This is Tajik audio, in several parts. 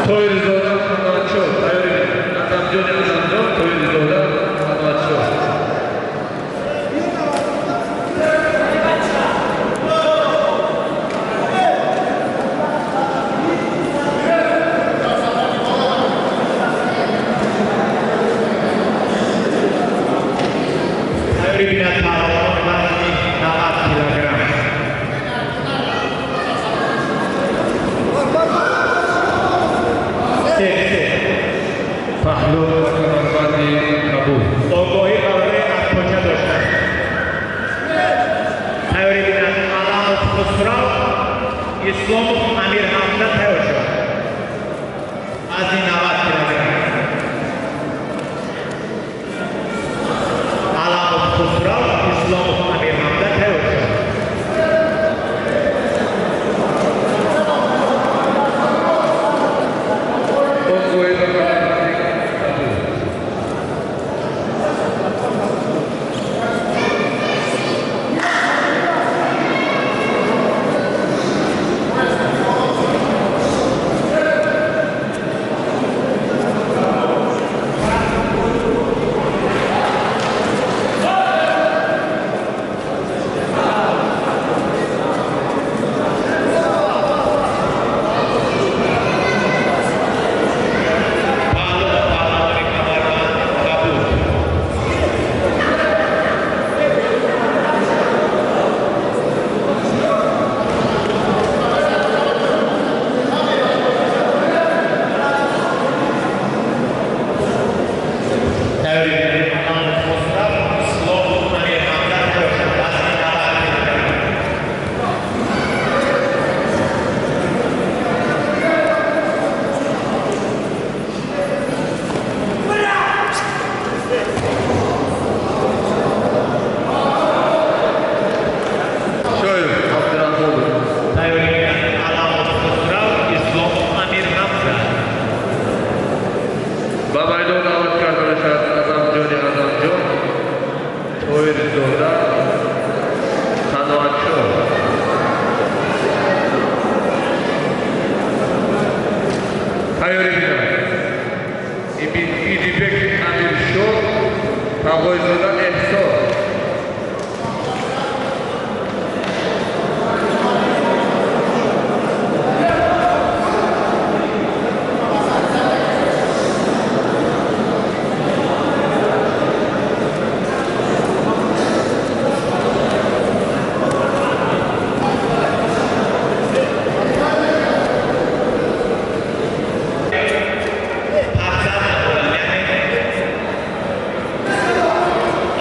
Тоирзода Қаноатшо тайёрӣ бинад. Азамҷони Азамҷон, Тоирзода Қаноатшо. Тайёрӣ бинад паҳлавони вазни 90 килограмм. Се се. Паҳлу ва камарбанди кабуд. Огоҳӣ барои аз поча доштан. Тайёрӣ бинад Аламов Хусрав, Исломов Амирҳамза тайёр шуд. Вазни 90 килограмм. Аламов Хусрав, Исломов Амирҳамза тайёр шуд. Огоҳӣ ба камарбанди кабуд. Паҳлу ва паҳлавони камарбанд кабуд. Тайёрӣ бинад Аламов Хусрав, Исломов Амирҳамза тайёр шуд. Вазни 90 килограмм. Шоев Абдурахмонов. Тайёрӣ бинад Аламов Хусрав, Исломов Амирҳамза. Ба майдон даъват карда мешавад Азамҷони Азамҷон, Тоирзода Қаноатшо. Тайёрӣ бинад Идибек Амиршо, Тағойзода Эҳсон. Ҳафтсад надорам, яъне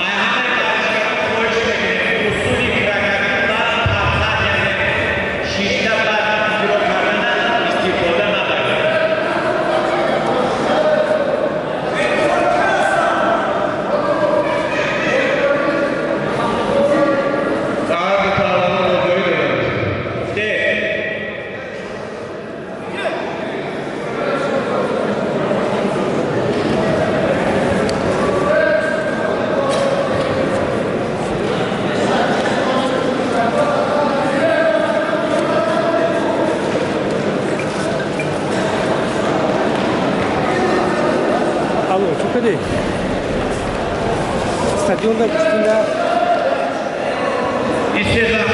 ай ҳамаи варзишгарон хоҳиш мекунем, усули крокодил баъд ҳафтсад, яъне шишта баъд иҷро кардана истифода набаред. Ҳар ду паҳлавон огоҳӣ дода мешавад. Се. Алло, чӣ кардӣ? Стадионда гуштинда. Истеза.